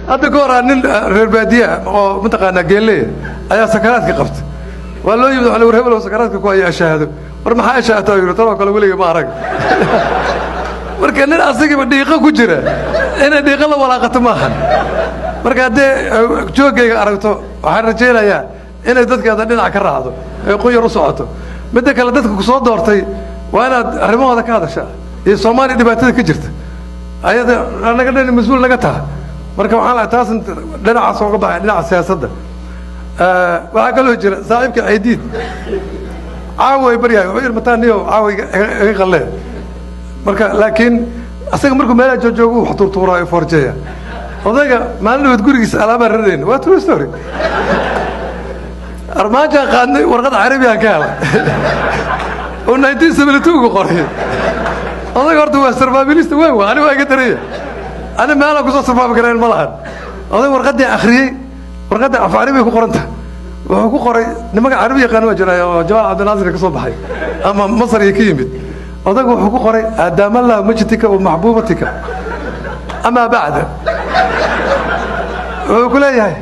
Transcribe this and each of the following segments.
Hadda ka horaa nin reer baadiyaa oo mataqaanaa geeleya ayaa sakaraadka qabta. Waa loo yimid, waxa la war hebel sakaraadka ku haya ashaahado. War maxaa ashaahataa, yidhi, tanoo kale weliga ma arag. Marka nin asagiiba dhiiqo ku jira inay dhiiqo la walaaqato maahan. Marka haddee jooggayga aragto, waxaan rajaynayaa inay dadkeeda dhinac ka raacdo ee quyar u socoto. Midda kale, dadka ku soo doortay waa inaad arrimahooda ka hadashaa iyo Soomaaliya dhibaatada ka jirta, ayada naga dhan mas-uul naga taha. Marka waxaan lahay taas dhinacaas ooga baxay dhinaca siyaasadda. Waxaa kaloo jira saaxiibka Caydiid caawa ay baryahay, wuxuu yidhi, "Mataaniyo caawa iga qalleen." Marka laakiin asaga markuu meelaha joojoogo wax tuurtuuraayo, forjeeya. Odayga maalin dhaweed gurigiisa alaabaan rarayna, waa true story, armaajaan qaadnay, warqad Carabiyaan ka helay oo 1972 ku qoray. Odayga horta waa survivalist weyn, waa ani waa iga daraya, ani meelaan kusoo survive garayn ma lahan. Oday warqaddii akhriyey, warqadda af Carabiga ku qoranta, wuxuu ku qoray, nimanka Carabi yaqaan waa jira oo Jamaal Cabdinaasir ka soo baxay ama Masar iyo ka yimid. Odaygu wuxuu ku qoray, "أدام الله مجدك ومحبوبتك، أما بعد." Wuxuu ku leeyahay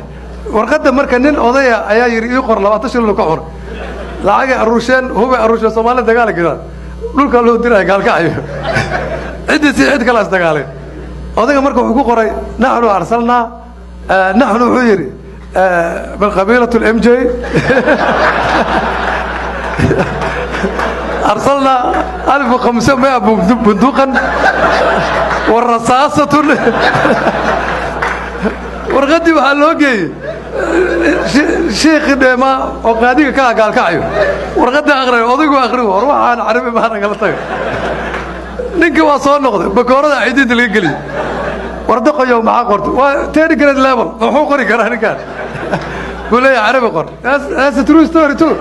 warqadda, marka nin odaya ayaa yidhi, "Ii qor." 20 shilin ka cunay, lacagay aruusheen, hubay aruusheen, Soomaalida dagaala galaan, dhulkaa loo diraya gaalkacyo, ciddiisi cid kale is dagaaleen. Odayga marka wuxuu ku qoray, "نحن أرسلنا، نحن," wuxuu yidhi, "من قبيلة ال MJ أرسلنا 1500 بندقا ورصاصة." Warqaddii waxaa loo geeyey shiikhi dheemaa oo qaadiga ka gaalkacyo. Warqadda aqriyo, odaygu aqri, "War waxaan Carabi maana kala taga." Ninkii waa soo noqday, bakoorada ciidinta laga geliyey. "War doqoyow, maxaa qortay?" Waa third grade level, muxuu qori karaa ninkaan? Buu leeyahay, "Carabi qor." That's a true story too.